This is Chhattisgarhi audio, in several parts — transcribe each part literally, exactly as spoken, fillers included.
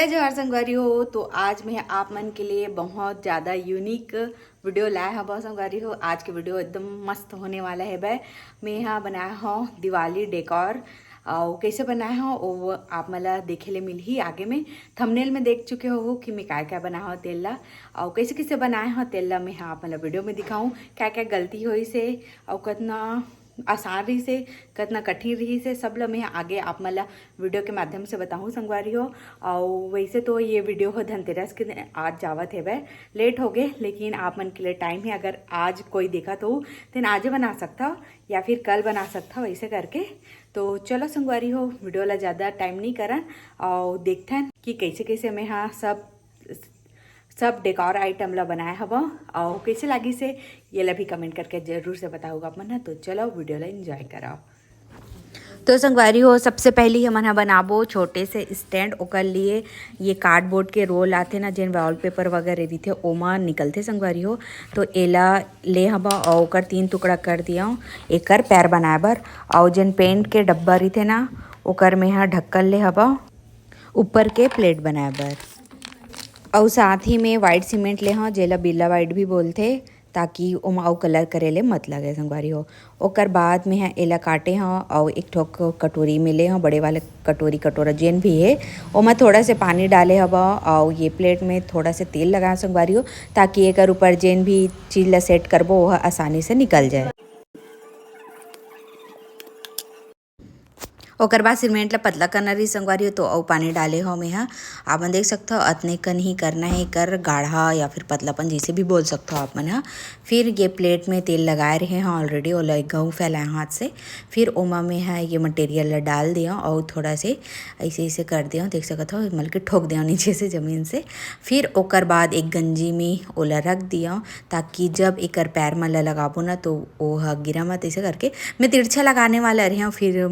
जय जोहार संगवारी हो। तो आज मैं आप मन के लिए बहुत ज़्यादा यूनिक वीडियो लाए हव संगवारी हो। आज के वीडियो एकदम मस्त होने वाला है। बै मैं यहाँ बनाए हव दिवाली डेकोर, और कैसे बनाए हव वो आप मन ला देखे ले मिलही आगे में। थंबनेल में देख चुके हो कि मैं काय काय बनाए हव तेल ला, और कैसे कैसे बनाए हव तेल ला मैं यहाँ आप मन ला वीडियो में दिखाऊँ। क्या क्या गलती होइस हे और कितना आसान रहिस हे, कितना कठिन रहिस हे, सब ला मैं आगे आप मन ला वीडियो के माध्यम से बताहूँ संगवारी हो। और वैसे तो ये वीडियो हो धनतेरस के दिन आज जावत हे, बै लेट हो गए, लेकिन आप मन के लिए टाइम है। अगर आज कोई देखत हो तेन आजे बना सकत हो या फिर कल बना सकत हो, ऐसे करके। तो चलो संगवारी हो, वीडियो ला ज़्यादा टाइम नहीं करन और देखथन कि कैसे कैसे मैं हाँ सब सब डेकोर आइटम ला बनाए हव और कैसे लागिस हे, ये ला भी कमेंट करके जरूर से बताओगा आप मन ह। तो चलो वीडियो ला एंजॉय कराओ। तो संगवारी हो, सबसे पहली हमन ह बनाबो छोटे से स्टैंड। ओकर लिए ये कार्डबोर्ड के रोल आथे ना, जेन वॉलपेपर वगैरह रहिथे, ओमा निकलथे संगवारी हो। तो एला ले हव और ओकर तीन टुकड़ा कर दिया एकर पैर बनाए बर। और जेन पेंट के डब्बा रहिथे ना, ओकर में ह ढक्कन ले हव ऊपर के प्लेट बनाए बर। और साथ ही में व्हाइट सीमेंट ले हव, जेला बिरला व्हाइट भी बोलथे, ताकि ओमा अउ कलर करे ले मत लगे संगवारी हो। ओकर बाद में ह एला काटे हव और एक ठो क-, कटोरी में ले हव, बड़े वाले कटोरी, कटोरा जेन भी हे, ओमा थोड़ा से पानी डाले हव और ये प्लेट में थोड़ा से तेल लगाए संगवारी हो, ताकि एकर ऊपर जेन भी चीज ला सेट करबो, वो ह आसानी से निकल जाए। ओकर बाद सीमेंट ला पतला करना रही संगवारी हो, तो अउ पानी डाले हो मैं ह। आप मन देख सकथो, अतने कन ही करना है एकर गाढ़ा या फिर पतलापन, जैसे भी बोल सकथो आप मन ह। फिर ये प्लेट में तेल लगाए रहे हैं ऑलरेडी, ओला एक घाव फैलाए हाथ से। फिर ओमा मैं ह ये मटेरियल ला डाल दिया और थोड़ा से ऐसे ऐसे कर दिया, देख सकत हो, मतलब कि ठोक दिया नीचे से, जमीन से। फिर ओकर बाद एक गंजी में ओला रख दिया, ताकि जब एकर पैर मन ला लगाबो ना, तो ओ ह गिरा मत। ऐसे करके मैं तिरछा लगाने वाला रहे हूँ, फिर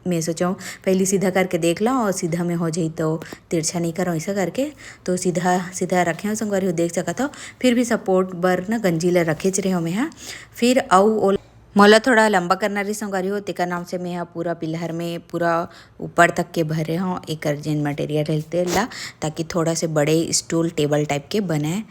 मैं सोचा हूँ पहले सीधा करके देख लो और सीधा में हो जाई तो तिरछा नहीं करो, ऐसा करके। तो सीधा सीधा रखे हो संगवारी हो, देख सकत हो। फिर भी सपोर्ट बर ना गंजी ला रखेच रहे हो मैं ह। फिर अउ ओ मोला थोड़ा लंबा करना रही संगवारी हो, तेकर नाम से मैं ह पूरा पिलहर में पूरा ऊपर तक के भरे हव एकर जेन मटेरियल हे तेल ला, ताकि थोड़ा से बड़े स्टूल टेबल टाइप के बने।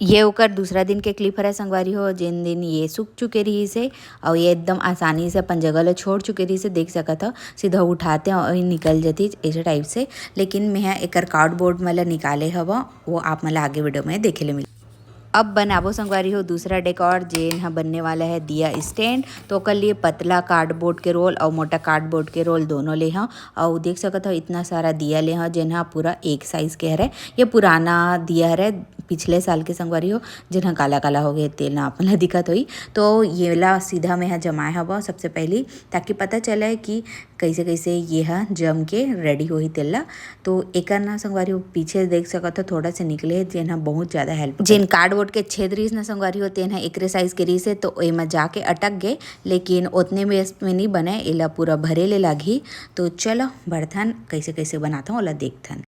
ये ओकर दूसरा दिन के क्लिप हरे संगवारी हो, जेन दिन ये सूख चुके रहिस हे और ये एकदम आसानी से अपन जगह ला छोड़ चुके रहिस हे। देख सकत हो, सीधा उठाते हैं और निकल जाती ऐसे टाइप से। लेकिन मैं ह एकर कार्डबोर्ड में ला निकाले हव, वो आप मन ला आगे वीडियो में देखे ले मिल। अब बनाबो संगवारी हो दूसरा डेकोर, जेन ह बनने वाला है दिया स्टैंड। तो ओकर लिए पतला कार्डबोर्ड के रोल और मोटा कार्डबोर्ड के रोल दोनों ले हव। और देख सकत हो, इतना सारा दिया ले हव, जेन ह पूरा एक साइज के हरे। ये पुराना दिया हरे, पिछले साल के संगवारी हो, जेन ह काला काला हो गए, तेल ना अपन ला दिखत होई। तो ये ला सीधा मैं ह जमाए हव सबसे पहली, ताकि पता चले कि कैसे कैसे ये ह जम के रेडी होही तेल ला। तो एकर ना संगवारी हो, पीछे देख सकत हो, थोड़ा से निकले हे, जेन ह बहुत ज्यादा हेल्प, जेन कार्डबोर्ड के छेद रहिस ना संगवारी हो, तेन ह एकरे साइज के रहिस हे, तो एमा जाके अटक गए। लेकिन ओतने में, में नहीं बने, एला पूरा भरे ले लागही। तो चलो बढ़थन, कैसे कैसे बनाथन, ओला देखथन।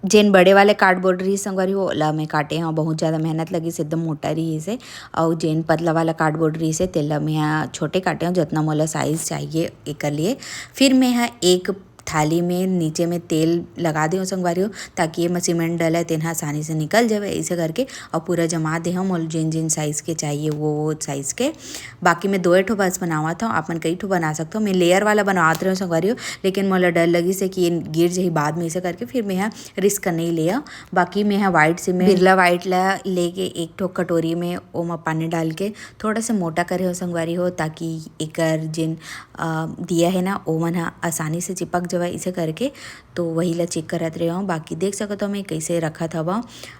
जेन बड़े वाले कार्डबोर्ड रहिस संगवारी हो, ओला मैं काटे हव, बहुत ज्यादा मेहनत लगिस, एकदम मोटा रहिस हे। और जेन पतला वाला कार्डबोर्ड रहिस हे, तेला मैं ह छोटे काटे हव, जितना मोला साइज चाहिए एकर लिए। फिर मैं ह एक थाली में नीचे में तेल लगा देव संगवारी हो, ताकि एमा सीमेंट डले तेन ह आसानी से निकल जावे। ऐसे करके और पूरा जमा दे हव मोला जेन जेन साइज के चाहिए, वो वो साइज के। बाकी मैं दो ठो बस बनावत हव, आप मन कई ठो बना सकत हो। मैं लेयर वाला बनावत रहे संगवारी हो, लेकिन मोला डर लगिस हे कि ये गिर जाही बाद में, ऐसे करके फिर मैं ह रिस्क नहीं लिया। बाकी मैं ह व्हाइट सीमेंट, बिरला व्हाइट ला लेके एक ठो कटोरी में ओमा पानी डाल के थोड़ा से मोटा करे हो संगवारी हो, ताकि एकर जेन अ, दिया है ना, ओमन ह आसानी से चिपक जावय, इसे करके। तो वही ला चेक करत रहे हव। बाकी देख सकत हो मैं कैसे रखत हव,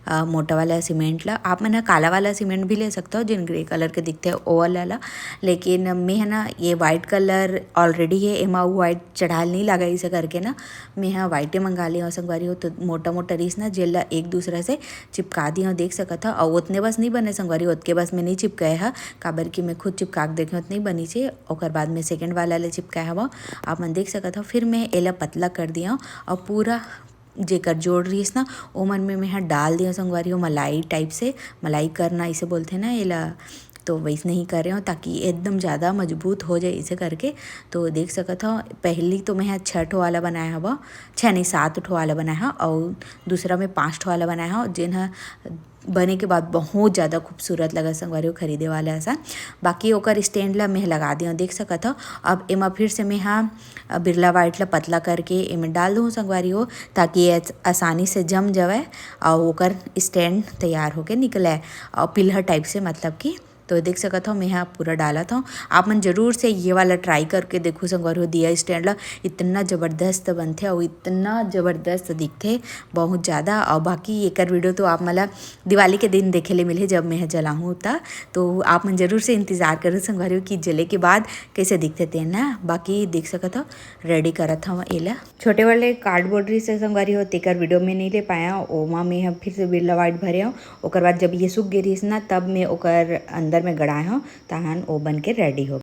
अ, मोटा वाला सीमेंट ला। आप मन ह काला वाला सीमेंट भी ले सकत हो, जेन ग्रे कलर के दिखथे, ओ वाला ला। लेकिन मैं ह ना, ये व्हाइट कलर ऑलरेडी है, एमा व्हाइट चढ़ाल नहीं लगा, इसे करके ना मैं ह व्हाइटे मंगा ले हव संगवारी हो। तो मोटा मोटा रहिस ना, जेला एक दूसरा से चिपका दिया, देख सकत हो। अउ ओतने बस नहीं बने संगवारी, ओतके बस में नहीं चिपकाए ह, काबर कि मैं खुद चिपका के देखे, ओतने ही बनिस हे। ओकर बाद में सेकंड वाला ले चिपकाए हव, आप मन देख सकत हो। फिर मैं एला पतला कर दिया और पूरा जेकर जोड़ रहिस ना, ओमन में मैं ह डाल दिया संगवारी हो, मलाई टाइप से। मलाई करना इसे बोलथे ना एला, तो वैसने ही करे हव, ताकि एकदम ज़्यादा मजबूत हो जाए, इसे करके। तो देख सकत हव, पहली तो मैं ह छः ठो वाला बनाए हव, छः नहीं, सात ठो वाला बनाए हव, और दूसरा में पाँच ठो वाला बनाए हव, जेन ह बने के बाद बहुत ज़्यादा खूबसूरत लगा संगवारी हो, खरीदे वाले असन। बाकी ओकर stand ला मैं ह लगा दियो, देख सकत हव। अब एमा फिर से मैं ह बिरला वाइट ला पतला करके एमे डाल दूँ संगवारी हो, ताकि ये आसानी से जम जावे और ओकर stand तैयार होके निकले और पिलहर type से, मतलब कि। तो देख सकत हव, मैं ह पूरा डालत हव। आप मन जरूर से ये वाला try करके देखो संगवारी हो, दिया stand ला। इतना ज़बरदस्त बनथे और इतना ज़बरदस्त दिखथे, बहुत ज़्यादा। और बाकी एकर video तो आप मन ला दिवाली के दिन देखे ले मिलही, जब मैं ह जलाहूँ त। तो आप मन जरूर से इंतज़ार करो संगवारी हो कि जले के बाद कैसे दिखथे तेन ह। बाकी देख सकत हव, ready करत हव एला। छोटे वाले cardboard रहिस हे संगवारी हो, तेकर video में नहीं ले पाया। ओमा मैं ह फिर से बिरला वाइट भरे हव। ओकर बाद जब ये सूख गे रहिस ना, तब मैं ओकर अंदर में गड़ाए हव, तहन ओ बन के ready हो।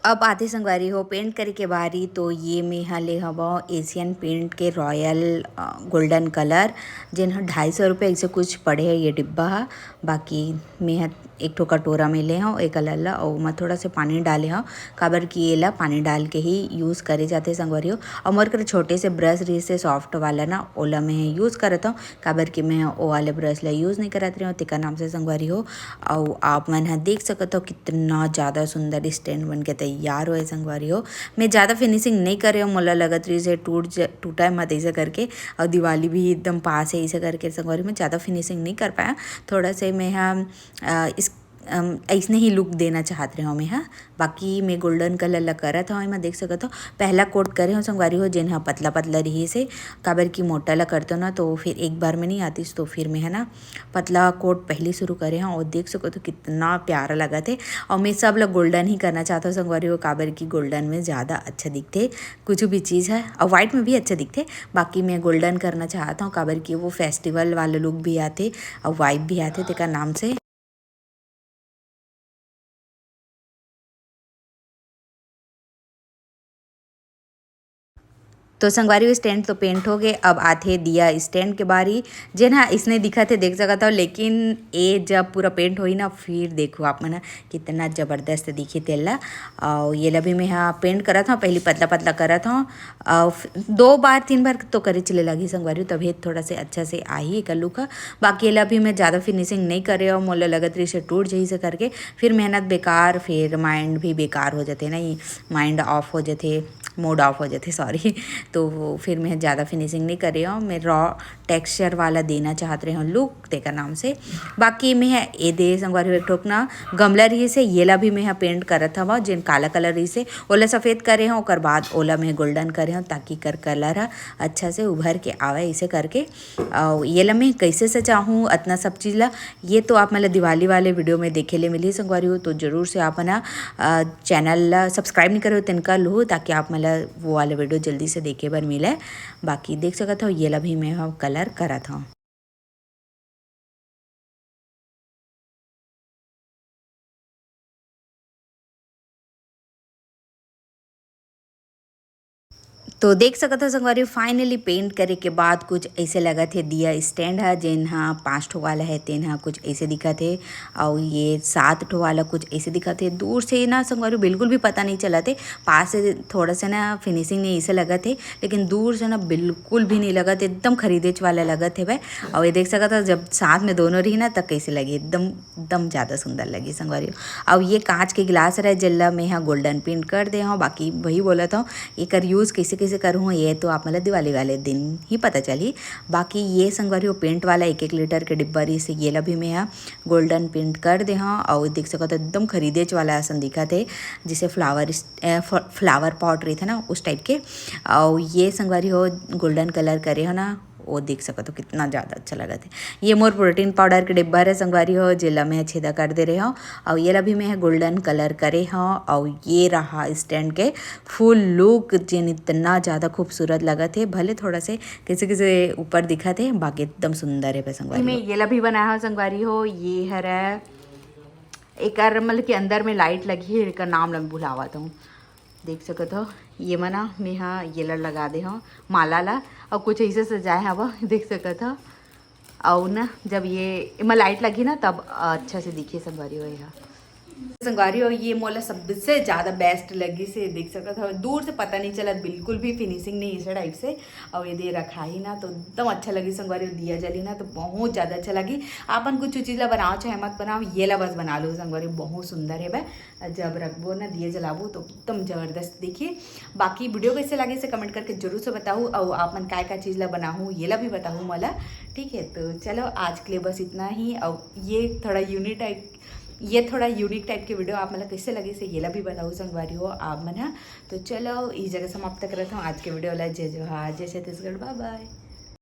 अब आथे संगवारी हो paint करे के बारी। तो ये मैं ह ले हवं एशियन पेंट के रॉयल, अ, गोल्डन कलर, जेन ह ढाई सौ रुपये ऐसे कुछ पड़े हे ये डिब्बा ह। बाकी मैं ह एक ठो कटोरा में ले हव ए कलर ला, अउ ओमा थोड़ा से पानी डाले हव, काबर कि एला पानी डाल के ही use करे जाथे संगवारी हो। अउ मोर करा छोटे से brush रहिस हे soft वाला ना, ओला मैं use करत हव, काबर कि मैं ओ वाले brush ला use नहीं करत रहेंव, तेकर नाम से संगवारी हो। अउ आप मन ह देख सकत हव कितना ज़्यादा सुंदर stand बन के तैयार होए संगवारी हो। मैं ज़्यादा finishing नहीं करे हव, मोला लगत रहिस हे टूट ज-, टूटा मत ऐसे करके, अउ दिवाली भी एकदम पास हे ऐसे करके संगवारी हो, मैं ज़्यादा finishing नहीं कर पाया। थोड़ा से मैं ह, अ, इस, अम, ऐसने ही look देना चाहत रहेंव मैं ह। बाकी मैं golden colour ला करत हव, एमा देख सकत हव पहला coat करे हव संगवारी हो, जेन ह पतला पतला रहिस हे, काबर कि मोटा ला करतो ना तो फिर एक बार में नहीं आतिस, तो फिर मैं ह ना पतला coat पहली शुरू करे हव। और देख सकत हव कितना प्यारा लगत हे। और मैं सब ला golden ही करना चाहत हव संगवारी हो, काबर कि golden में ज़्यादा अच्छा दिखथे कुछ भी चीज़ ह, और white में भी अच्छा दिखथे। बाकी मैं golden करना चाहत हव, काबर कि वो festival वाला look भी आथे और vibe भी आथे तेकर नाम से। तो संगवारी हो, stand तो paint हो गे, अब आथे दिया stand के बारी, जेन ह इसने दिखत हे, देख सकत हव, लेकिन ए जब पूरा paint होही ना, फिर देखो आप मन ह कितना जबरदस्त दिखही तेला। अउ ये ला भी मैं ह paint करत हव, पहली पतला पतला करत हव, अउ फ-, दो बार, तीन बार तो करे चले लगही संगवारी हो, तभे थोड़ा से अच्छा से आही एकर look ह। बाकी एला भी मैं ज़्यादा finishing नहीं करे हव, मोला लगत रहिस हे टूट जही से करके, फिर मेहनत बेकार, फिर mind भी बेकार हो जाथे ना, ये mind off हो जाथे, mood off हो जाथे, sorry। तो वो फिर मैं ज़्यादा finishing नहीं करे हव, मैं raw texture वाला देना चाहत रहे हव look, तेकर नाम से। बाकी मैं ह ए दे संगवारी हो एक ठोक ना गमला रहिस हे, येला भी मैं ह paint करत हव, जेन काला colour रहिस हे, ओला सफेद करे हव, ओकर बाद ओला मैं golden करे हव, ताकि कर colour ह अच्छा से उभर के आवे, ऐसे करके। अउ येला मैं कैसे सजाहूँ, अतना सब चीज़ ला, ये तो आप मन ला दिवाली वाले video में देखे ले मिलही संगवारी हो। तो जरूर से आप मन ह, अ, channel ला subscribe नहीं करे हो, तेन कर लूहू, ताकि आप मन ला वो वाला video जल्दी से देखे बर मिले। बाकी देख सकत हव, येला भी मैं ह colour करत हव। तो देख सकत हव संगवारी, finally paint करे के बाद कुछ ऐसे लगत हे दिया stand ह, जेन ह पाँच ठो वाला हे, तेन ह कुछ ऐसे दिखत हे, अउ ये सात ठो वाला कुछ ऐसे दिखत हे। दूर से ना संगवारी बिल्कुल भी पता नहीं चलत हे, पास से थोड़ा सा ना finishing नहीं ऐसे लगत हे, लेकिन दूर से ना बिल्कुल भी नहीं लगत, एकदम खरीदेच वाला लगत हे भाई। अउ ये देख सकत हव, जब साथ में दोनों रही ना, त कैसे लगी, एकदम एकदम ज़्यादा सुंदर लगी संगवारी हो। अब ये कांच के गिलास रहे, जेला मैं ह golden paint कर दे हव। बाकी वही बोलत हव, एकर use कैसे कैसे करहूँ, ये तो आप मन ला दिवाली वाले दिन ही पता चली। बाकी ये संगवारी हो, paint वाला एक एक litre के डिब्बा रहिस हे, येला भी मैं ह golden paint कर दे हव। अउ देख सकत हव, एकदम खरीदेच वाला असन दिखत हे, जैसे flower इस-, ए, फ-, flower pot रहिथे ना, उस type के। अउ ये संगवारी हो, golden colour करे हव ना, वो देख सकत हव, कितना ज़्यादा अच्छा लगत हे। ये मोर protein powder के डिब्बा हरे संगवारी हो, जेला मैं छेदा कर दे रहे हव, अउ येला भी मैं ह golden colour करे हव। अउ ये रहा stand के full look, जेन इतना ज़्यादा खूबसूरत लगत हे, भले थोड़ा से किसी किसी ऊपर दिखत हे, बाकी एकदम सुंदर हे संगवारी मैं हो। येला भी बनाए हव संगवारी हो। ये हरे एकर मतलब कि अंदर में light लगी हे, एकर नाम ल भुलावत हव। देख सकत हव, ये मना मैं ह येला लगा दे हव माला ला, अउ कुछ ऐसे सजाए हव, देख सकत हव। अउ ना, जब ये एमा लाइट लगी ना, तब अच्छा से दिखे संगवारी हो। ये संगवारी हो, ये मोला सबसे ज्यादा बेस्ट लगी से, देख सकत हो, दूर से पता नहीं चलत, बिल्कुल भी फिनिशिंग नहीं इस टाइप से। और ये दे रखा ही ना, तो एकदम अच्छा लगी संगवारी हो, दिया जली ना, तो बहुत ज्यादा अच्छा लगी। आपन कुछ चीज ला बनाओ चाहे मत बनाओ, ये ला बस बना लो संगवारी हो, बहुत सुंदर है बे। जब रखबो ना, दिया जलाबो, तो एकदम जबरदस्त दिखी। बाकी वीडियो कैसे लगे से कमेंट करके जरूर से बताहू, और आप मन काय का चीज ला बनाहू, ये ला भी बताहू मोला, ठीक है। तो चलो, आज के लिए बस इतना ही। और ये थोड़ा यूनिक टाइप ये थोड़ा यूनिक टाइप के वीडियो आप मन ला कैसे लगे से, ये ला भी बताहू संगवारी हो आप मन हा। तो चलो, इस जगह समाप्त करत हूँ आज के वीडियो ला। जय जोहार, जय छत्तीसगढ़, बाय बाय।